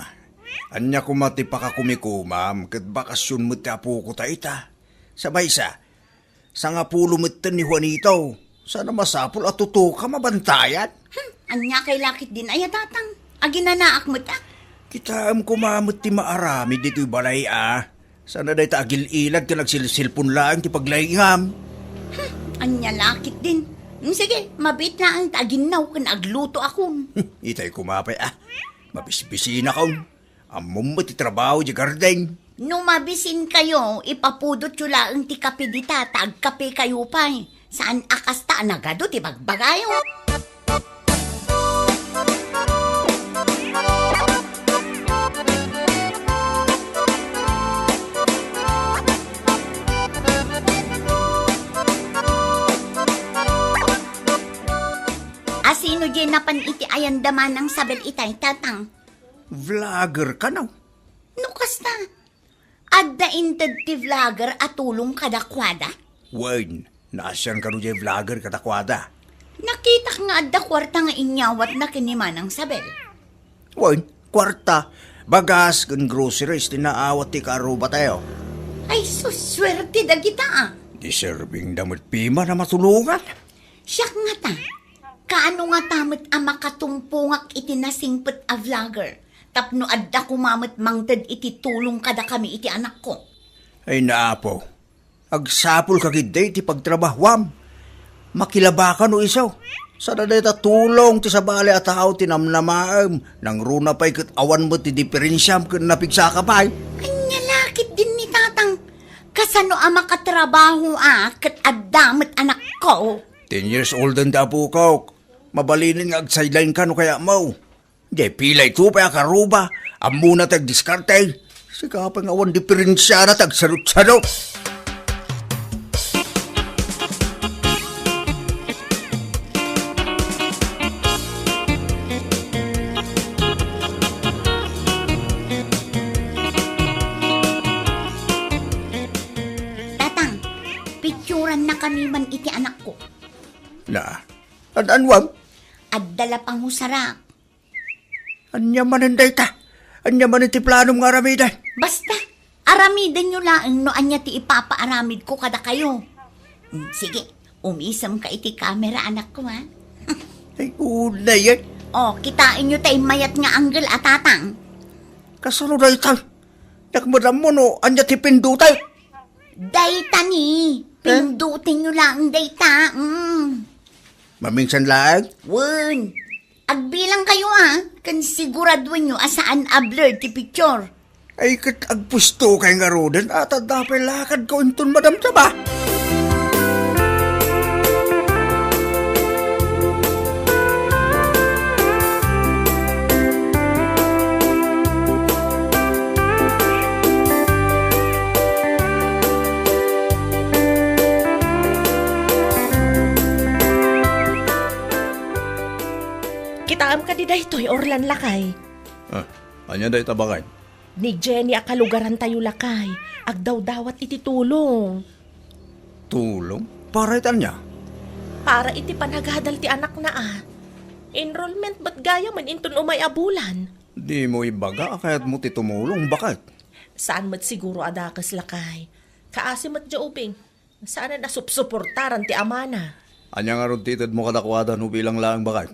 ania koma ti pakakumikomam ket bakasion met ti apoko ta ita? Sa maysa, sangapulo metten ni Juanito. Saan a masapul a tutuka mabantayan. Hmm, ania kay la ketdin aya, tatang? Aginanaak met, a? Kitaem koma met ti maaramid ditoy balay, a. Saan a dayta agil-ilad ken agsilselpon laeng ti paglaingam. Hmm, ania la ketdin? Hmm, sige, mabiit laeng ta aginnaw ken aglutoakon. Hmm, itay koma pay, a. Mabisbisinakon. Ammom met ti trabaho idiay garden. No mabisinkayo, ipapudotyo laeng ti kape dita ta agkapekayo pay. Saan a kasta a nagadu ti bagbagayo. Asino diay napan iti ayanda Manang Sabel itay, tatang? Vlogger kano? No kasta, adda inted ti vlogger a tulong kadakuada? Wen, naasian kano diay vlogger kadakuada? Nakitak nga adda kuarta nga inyawatna ken ni Manang Sabel. Wen, kuarta, bagas ken groceries ti naawat ti kaarrubatayo. Ay, sus, suerte dagita, a. Deserving da met piman a matulongan. Siak ngata, kaano ngata met a makatumpongak iti nasingpet a vlogger tapno adda koma met mangted iti tulong kadakami iti anakko? Ay, naapo, agsapulka ketdi iti pagtrabahoam. Makilabaka no isu. Saan a dayta tulong ti sabali a tao ti namnamaem, nangruna pay ket awan met ti diperensiam ken napigsaka pay. Ania la ketdin ni tatang? Kasano a makatrabahoak ket adda met anakko? Ten years olden ti apokok. Mabalinen nga ag-sideline ka no kayatmo. Diay pila ito pay a karuba. Ammona ti agdiskarte. Sika pay nga awan diperensiana ti agsarut-sarut. Tatang, pictureannakami man iti anakko. Na, ad-anuam? Adda la pangusarak. Ania manen dayta? Ania manen ti planom nga aramiden? Basta, aramidenyo laeng no ania ti ipapaaramidko kadakayo. Mm, sige, umisemka iti kamera, anakko, a. Ay, unayen. O, kitaenyo tay mayat nga anggel a tatang. Kasano dayta? Diak madammo no ania ti pindutek. Dayta ni, pindutenyo laeng dayta. Mm. Maminsan laeng? Wen. Agbilang kayo, ah. Ken siguraduenyo a saan a blur ti picture. Ay, ket agpuesto kay ngaruden, a, ta adda pay lakadko inton madamdama. Kitaem kadi daytoy, Orlan, lakay? Ah, ania dayta, baket? Ni Jenny a kalugarantayo, lakay, agdawdawat iti tulong. Tulong? Para iti ania? Para iti panagadal ti anakna, a. Enrollment met gayamen inton umay a bulan. Dimo ibaga a kayatmo ti tumulong, baket? Saan met siguro a dakes, lakay. Kaasi met diay ubing. Saanen a supsuportaran ti amana. Ania ngarud ti itedmo kadakuada no bilang laeng, baket?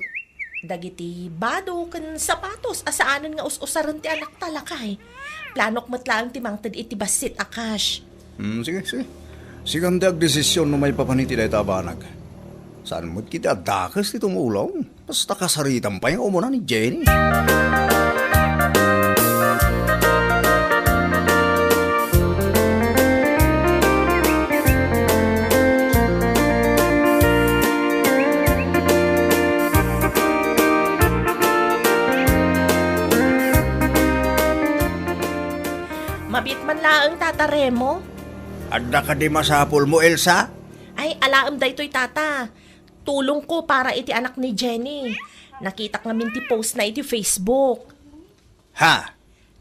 Dagiti bado ken sapatos a saanen nga us-usaren ti anakta, lakay. Planok met laeng ti mangted iti bassit a cash. Hmm, sige, sige. Sikan ti agdesisyon no maipapan iti dayta a banag. Saan met ketdi a dakes ti tumulong? Basta kasaritam pay nga umuna ni Jenny. Mabiit man laeng, Tata Remo. Adda kadi masapulmo, Elsa? Ay, alaem daytoy, Tata. Tulongko para iti anak ni Jenny. Nakitak ngamin ti postna iti Facebook. Ha?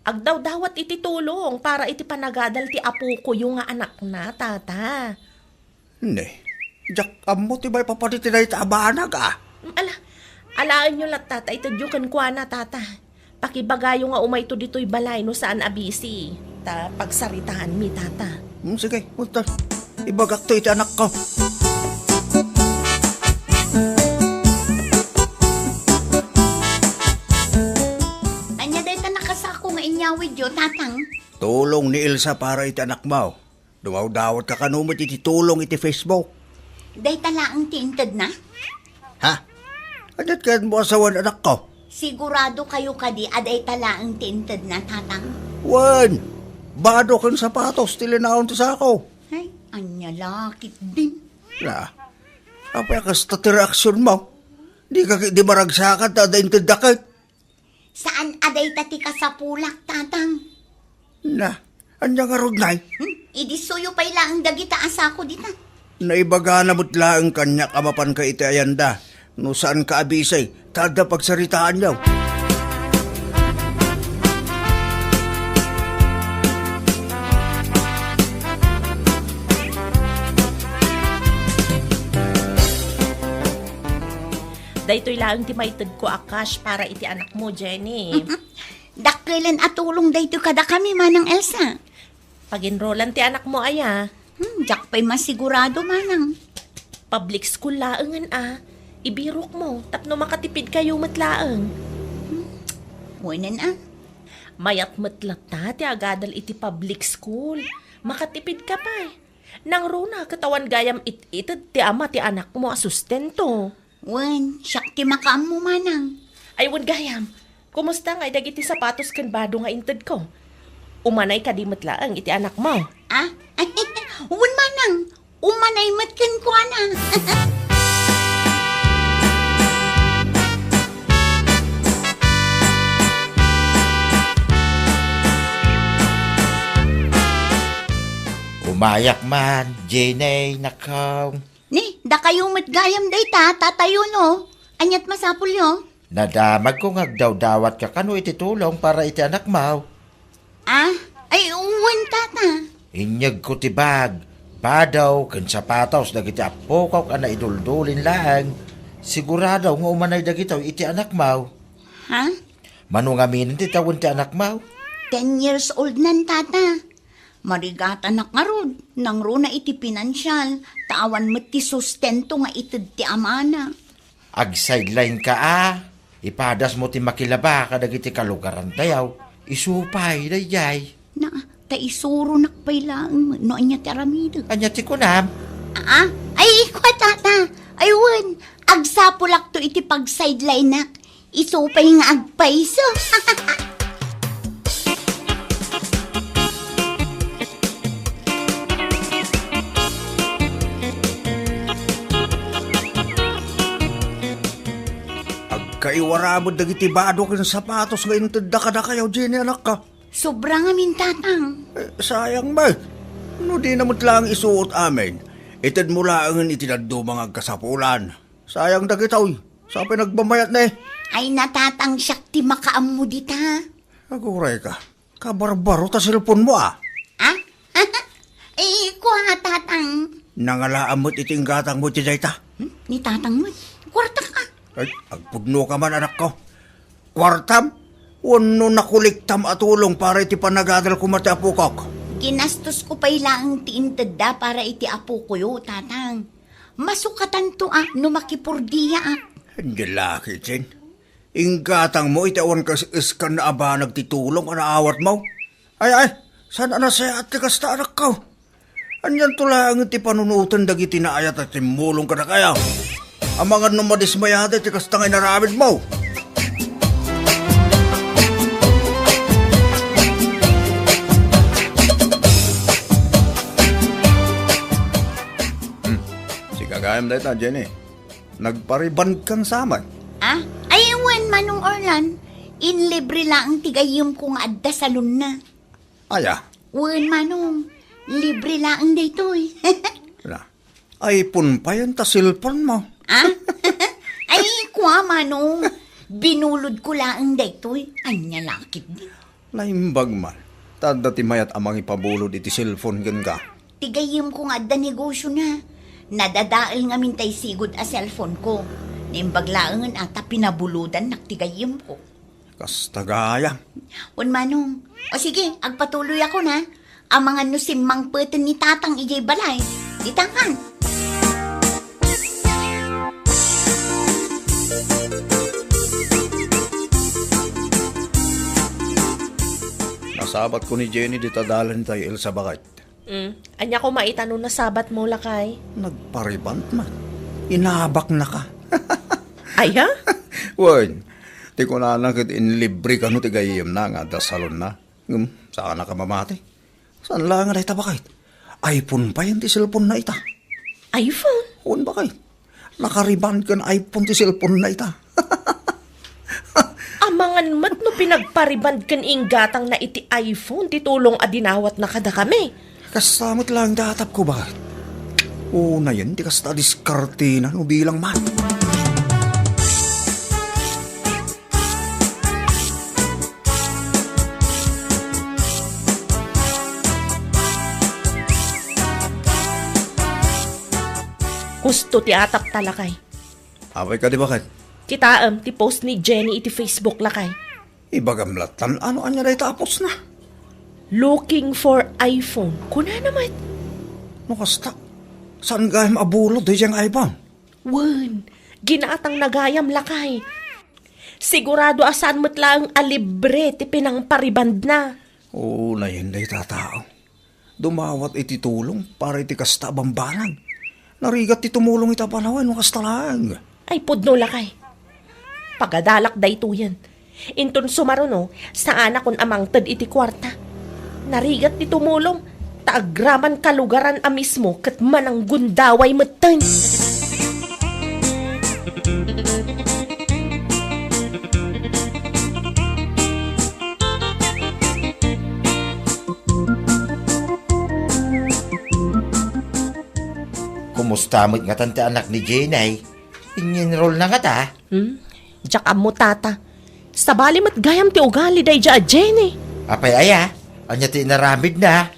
Agdawdawat iti tulong para iti panagadal ti apokoyo nga anakna, Tata. Ne, diak ammo ti maipapan iti dayta a banag, a. Ala, alaenyo latta ta itedyo kenkuana, Tata. Pakibagayo nga umayto ditoy balay no saan a busy. Ta pagsaritaanmi, Tata. Hmm, sige, unta. Ibagakto iti anakko. Ania dayta nakasako nga inyawidyo, Tatang? Tulong ni Elsa para iti anakmo. Dumawdawatka kano met iti tulong iti Facebook. Dayta laeng ti intedna? Ha? Aniat kayatmo a sawen, anakko? Sigurado kayo kadi a dayta laeng ti intedna, Tatang? Wen, bado ken sapatos ti linaon ti sako. Ay, ania la ketdin? Na, apay a kasta ti reaksionmo? Dika ketdi maragsakan ta adda intedda ket? Saan a dayta ti kasapulak, Tatang. Na, ania ngarud, Nay? Hmm? Idi suyo pay laeng dagita a sako dita. Naibagana met laeng kaniak a mapanka iti ayanda. No saanka a busy, ta adda pagsaritaanyo. Daytoy laeng ti maitedko a cash para iti anakmo, Jenny. Dakkelen a tulong daytoy kadakami, Manang Elsa. Pag-enrollan ti anakmo aya? Hmm, diak pay masigurado, Manang. Public school laengen a. Ibirokmo, tapno makatipidkayo met laeng. Hmm, wenen a. Mayat met latta ti agadal iti public school. Makatipidka pay. Nangruna ket awan gayam it-ited ti ama ti anakmo a sustento. Wen, siak ti makaammo, Manang. Ay, wen gayam. Kumusta ngay dagiti sapatos ken bado nga intedko? Umanay kadi met laeng iti anakmo? Ah? Wen, Manang. Umanay met kenkuana. Umayak man, Jenny, nakam. Ni, dakayo met gayam dayta, tatayo no. Aniat masapulyo? Nadamagko nga agdawdawatka kano iti tulong para iti anakmo. Ah? Ay, wen, tata. Inyegko ti bag, bado, ken sapatos dagiti appokok a naiduldulin laeng. Sigurado nga umanay dagitoy iti anakmo. Ha? Mano ngamin ti tawen ti anakmo? Ten years old nan, tata. Marigatanak ngarud, nangruna iti pinansial, ta awan met ti sustento nga ited ti amana. Agsideline ka a? Ipadasmo ti makilaba kadagiti kalugarantayo. Isu pay daydiay. Na, ta isuronak pay laeng no ania ti aramidek. Ania ti kunam? Aa, ay, kua, tata. Ay, wen, agsapulakto iti pag-sideline-ak. Isu pay nga agpayso. Agkaiwara met dagiti bado ken sapatos nga intedda kadakayo, Jenny, anakko. Sobra ngamin, tatang. Eh, sayang met. No dina met laeng isuot amin, itedmo laengen iti dadduma nga agkasapulan. Sayang dagitoy. Sa pay nagmamayat ne? Ay, natatang, siak ti makaammo dita. Aguray ka. Kabarbaro ta cellphone mo, ah. Ah? Eh, kua, tatang. Nangalaam met iti inggatangmo iti dayta. Hmm? Ni tatang met. Kuarta ka. Ay, agpudno ka man, anakko. Kuartam? Wenno nakuliktam a tulong para iti panagadal koma ti apokok? Ginastosko pay laeng ti intedda para iti apokoyo, tatang. Masukatanto a no makipurdiaak. Ania laki, Jen. Inggatangmo iti awan kas-, iskan a banag ti tulong a naawatmo. Ay, ay, saan a nasayaat ti kasta, anakko? Anianto laeng ti panunoten dagiti naayat a timmulong kadakayo? Amangan no madismayada iti kasta nga inaramidmo. Hmm. Sika gayam dayta, Jenny. Nagparibandkan sa met. Ah? Ay, wen, Manong Orlan. Inlibre laeng ti gayyemko nga adda salonna. Aya? Wen, Manong. Libre laeng daytoy. Na, iPhone payen ta cellphone mo. Ah? Ay, kua, Manong. Binulodko laeng daytoy. Ania lakit di. Naimbag man. Ta adda ti mayat a mangipabulod iti cellphone kenka. Ti gayyemko nga adda negosiona. Nadadael ngamin tay sigud a cellphoneko. Naimbag laengen a ta pinabulodannak ti gayyemko. Kasta gayam. Wen, Manong. O sige, agpatuloyakon, a. Amangan no simmangpeten ni Tatang idiay balay. Ditangan. Nasabatko ni Jenny dita dalan tay Elsa, baket. Mm. Ania koma ita no nasabatmo, lakay? Nagpariband man. Inabaknaka. Aya? Wen, ti kunana ket inlibre kano ti gayyemna nga adda salonna. Ngem, saanaka mamati. Saan laeng a dayta, baket? iPhone payen ti cellphone-na ita. iPhone? Wen, baket. Nakariband ken iPhone ti cellphone-na ita. Amangan met no pinagpariband ken inggatangna iti iPhone ti tulong a dinawatna kadakami. Kasta met laeng ti atapko, baket. Unayen ti kasta a diskartena no bilang man. Husto ti atapta, lakay. Apay kadi, baket? Kitaem ti post ni Jenny iti Facebook, lakay. Ibagam lattan, ano ania dayta a post-na? Looking for iPhone. Kunana met. No kasta, saan gayam a bulod daydiay nga iPhone? Wen, ginatangna gayam, lakay. Sigurado a saan met laeng a libre ti pinangparibandna. Oo, nayen dayta a tao. Dumawat iti tulong para iti kasta a bambanag. Narigat ti tumulong ita a panawen no kasta laeng. Ay, pudno, lakay. Pagadalak daytoyen. Inton sumaruno, saanakon a mangted iti kuarta. Narigat ti tumulong, ta agraman kalugaran a mismo ket mananggundaway metten. Kumusta met ngatan ti anak ni Jenny? In-enroll na ngata? Hmm? Diak ammo, tata. Sabali met gayam ti ugali daydiay a Jenny. Apay aya? Ania ti inaramidna?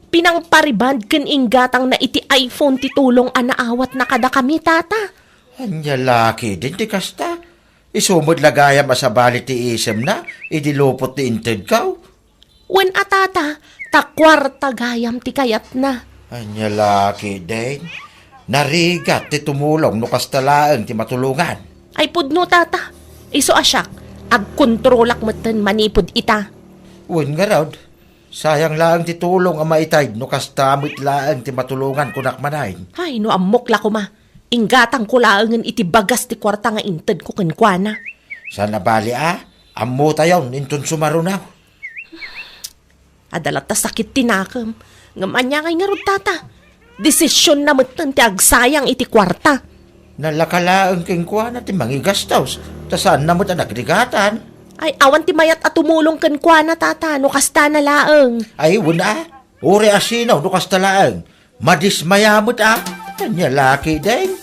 Pinangpariband ken inggatangna iti iPhone ti tulong a naawatna kadakami, tata. Ania la ketdin ti kasta? Isu met la gayam a sabali ti isemna idi lupot ti intedko. Wen a, tata, ta kuarta gayam ti kayatna. Ania la ketdin? Narigat ti tumulong no kasta laeng ti matulongan. Ay pudno, tata. Isu a siak, agkontrolak metten manipud ita. Wen ngarud, sayang laeng ti tulong a maitay no kasta met laeng ti matulongan kunak manen. Ay, no ammok la koma, inggatangko laengen iti bagas ti kuarta nga intedko kenkuana. Saan a bali a, ammotayon inton sumaruno. Adda latta sakit ti nakem. Ngem ania ngay ngarud, tata? Desisionna metten ti agsayang iti kuarta. Nalaka laeng kenkuana ti mangigastos, ta saanna met a nagrigatan. Ay, awan ti mayat a tumulong kenkuana, tata, no kastana laeng. Ay, wen a. Uray a sino, no kasta laeng. Madismaya met a. Ania la ketdin?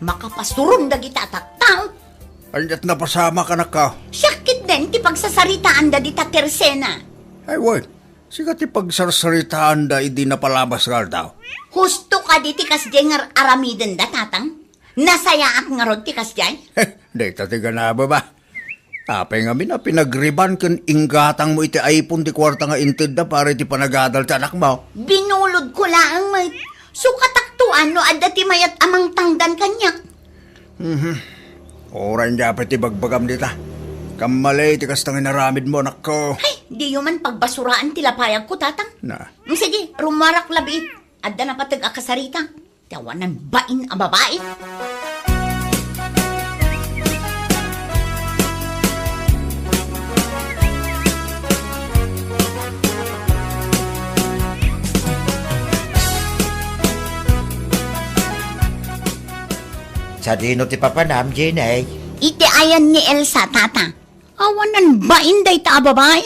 Makapasuron dagita a tattao. Aniat napasamak, anakko? Siak ketdin ti pagsasaritaanda dita Tersena. Ay, wen. Sika ti pagsarsaritaanda idi napalabas nga aldaw. Husto kadi ti kasdiay nga ar-aramidenda, tatang? Nasayaat ngarud ti kasdiay? Dayta ti ganabem a. Apay ngamin a pinagriban ken inggatangmo iti iPhone ti kuarta nga intedda para iti panagadal ti anakmo? Binulodko laeng met. Sukatakto a no adda ti mayat a mangtangdan kaniak. Mhm. Uray ania pay ti bagbagam dita. Kammali ti kasta nga inaramidmo, anakko. Ay, diyo man pagbasuraan ti lapayagko, tatang. Na. Mm, sige, rumuarak labiit. Adda napateg a kasarita. Ti awanan bain a babai. Sadino ti papanam, Jenny? Iti ayan ni Elsa, tata. Awanan bain dayta a babai.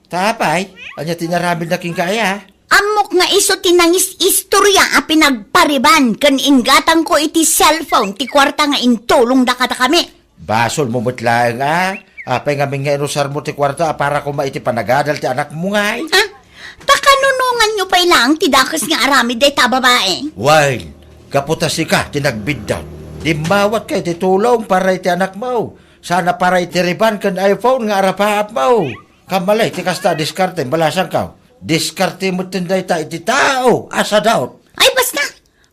Ta apay, ania ti inaramidna kenka aya? Ammok nga isu ti nangis-istorya a pinagpariban ken inggatangko iti cellphone ti kuarta nga intulongda kadakami. Basolmo met laeng a. Apay ngamin nga inusarmo ti kuarta a para koma iti panagadal ti anakmo ngay? Ha? Pakanunonganyo pay laeng ti dakes nga aramid dayta a babai? Wen, gapu ta sika ti nagbiddut. Dimmawatka iti tulong para iti anakmo. Saan a para iti riban ken iPhone nga arapaapmo. Kammali ti kasta a diskartem, balasangko. Diskarte metten dayta iti tao a sadut. Ay, basta!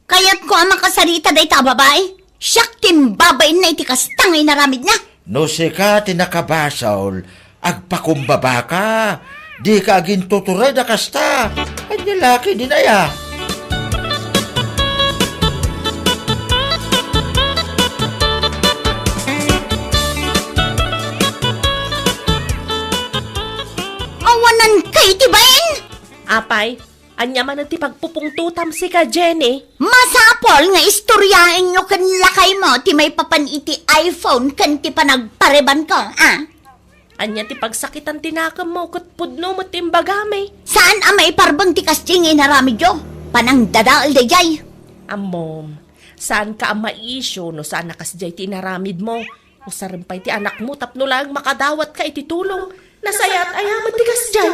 Kayatko a makasarita dayta a babai. Siak ti imbabainna iti kasta nga inaramidna. No sika ti nakabasol, agpakumbabaka. Dika agintutured a kasta. Ania la ketdin aya? Awanan kay ti bain? Apay, ania manen ti pagpupungtotam sika, Jenny? Masapul nga istoryaenyo ken lakaymo ti maipapan iti iPhone ken ti panagparibanko, a? Ania ti pagsakitan ti nakemmo ket pudno met ti imbagami? Saan a maiparbeng ti kasdiay nga inaramidyo? Panangdadael daydiay. Ammom, saanka a maiisyu no saan a kasdiay ti inaramidmo. Usarem pay ti anakmo tapno laeng makadawatka iti tulong. Nasayaat aya met ti kasdiay?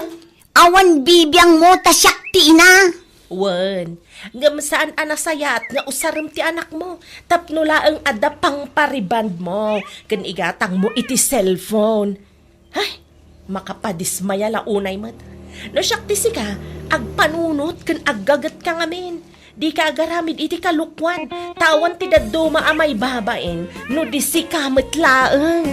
Awan bibiangmo ta siak ti ina. Wen, ngem saan a nasayaat nga usarem ti anakmo tapno laeng adda pangparibandmo ken igatangmo iti cellphone. Ay, makapadismaya la unay met. No siak ti sika, agpanunot ken aggagetka ngamin. Dika agaramid iti kalokuan, ta awan ti dadduma a maibabain no di sika met laeng.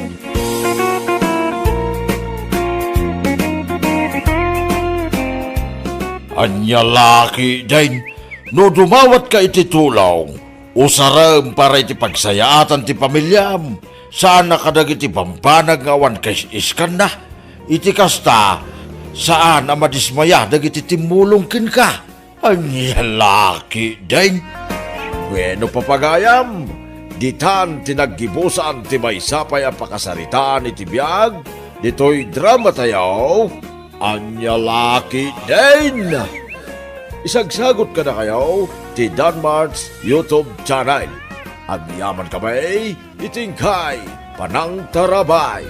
Ania la ketdin, no dumawatka iti tulong, usarem para iti pagsayaatan ti pamiliam, saan a kadagiti bambanag nga awan kaisiskanna. Iti kasta, saan a madismaya dagiti timmulong kenka. Ania la ketdin? Wenno, papagayam, ditan ti naggibusan ti maysa pay a pakasaritaan iti biag ditoy dramatayo. Ania la ketdin? Isagsagot kadakayo ti Danmart's YouTube channel. Agyamankami iti inkay panangtarabay.